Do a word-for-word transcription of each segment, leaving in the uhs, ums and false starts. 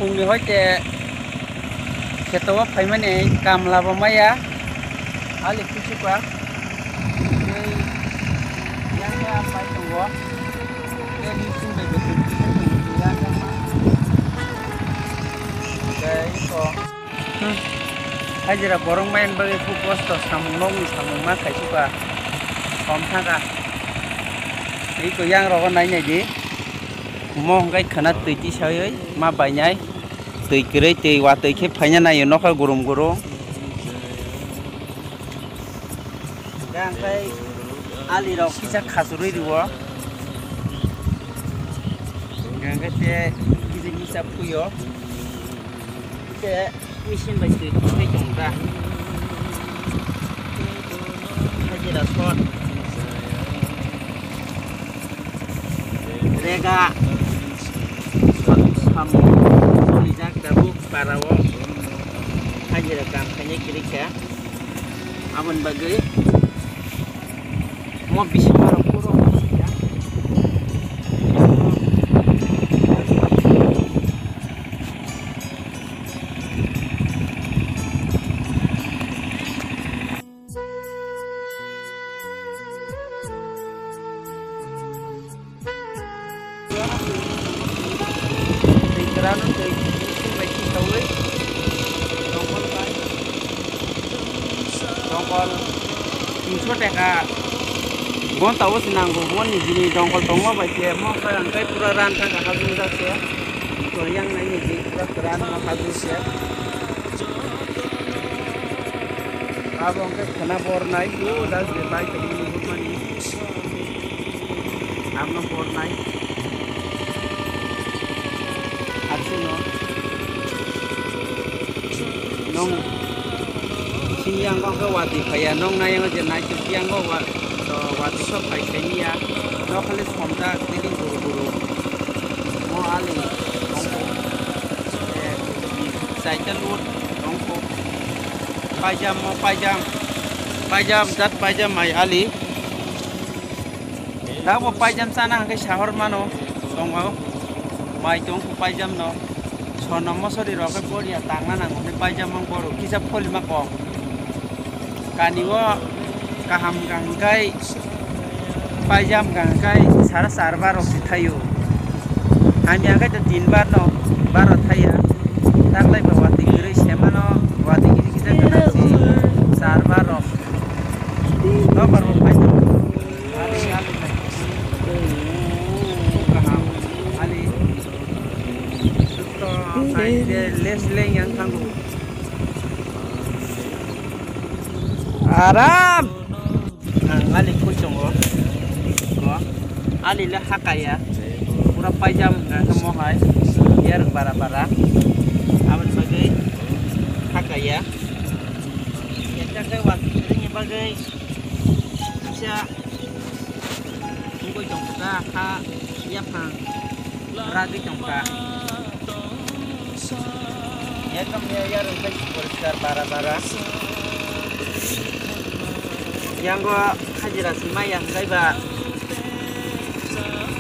Phungni hoite kheto o phaimani kamla bo maya, ali kuchuka. Tei yang khe ang pai tongo. Tei bising bai bising bising tongo, yang khe ma. Tei iko. Hmm. Hajira borok mayan bagwi khub kosto, samung nokni samung ma khai suka. Kom thaka. Iko yang rogo nai nai di. Mo hwnkhe khwna twi tisaywi ma bainai. Twi kwrwi twi watwi khe phaina naio nokha gurum gurum. Hwnkhe ali rok kisa khachurwi rwo. Hwnkhe te kisa misa phuyo. Te machine bai twi twi tong ta. Hajira shot. Rega. Samung. Solijak tabuk parao. Hajira kam khainai kwrwi kha. Aboni bagwi. Mo bising aro puro. Twi kwrwngno twi bising bai khisaui dongkol bai dongkol tinso taka gonta o se nango, bo nijini dongkol tongma bai khe mo khe ang tei pura ran thangkha hajung jak se. To yang nai niji pura kwran ma hajung se. Abo hwnkhe khwna bornai, o das de bai tongmani hwnmani. Abno bornai. Aswkno. Nong sini yang khe watwi phaiya, nong nai yang je nai twi yang wa, to watwi sok phai semiya. Nok khali somjak, tini guru guru. Mo ali. Cycle wood tongkho. Paijam mo paijam. Paijam jat paijam mai ali. Dabo paijam chana hwnkhe sahor mano. Tongo. Mai tongkho paijam no. Sono mosori rok khe poria tangna nango hwnwi paijam ang boru kisa pholima kok. Kani o kaham kaham kai. Paijam kaham kai sara sar bar rok si thaio. Hamya kai to tin bar no bar rok thaiya. Taklai ba watwi kwrwi semano watwi kisa kisa kwrwi si sar bar rok. No bar rok paijam. Kaham. Ali. Susto. Sai de les leng yang thango. Aram. Ang ali khuichongo. Ko. Ali le hakaya. Pura paijam hwnka khe mohai. Yer bara bara. Aboni bagwi hakaya. Ekta khe watwi kwrwini bagwi kisa wngwi tongkha ha yaphang ragwi tongkha. Ekdom ya, ya rwngkhe poriskar bara bara. Yango hajira sima ya hwnkhe ba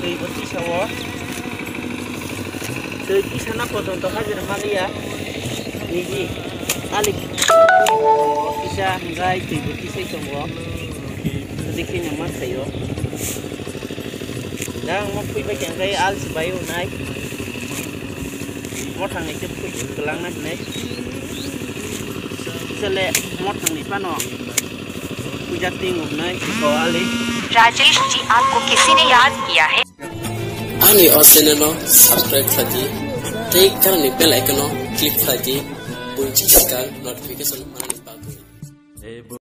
twi bo tisao. Twi tisana potonto hajira maliya. Niji ali kisa hwnkhe twi bo tisai tongo. Twi kheno ma thaio. Da ang mo phui bai khe hwnkhe alsi bai unai. Mothangni se phui kwlangna hinai. Sele mothangni phano puja ting hwnwi ko ali. Rajesh जी, आपको किसी ने याद किया है? Ani o channel no subscribe khlai di tei gana ni bell icon no click khlai di, buini chikon notification manani.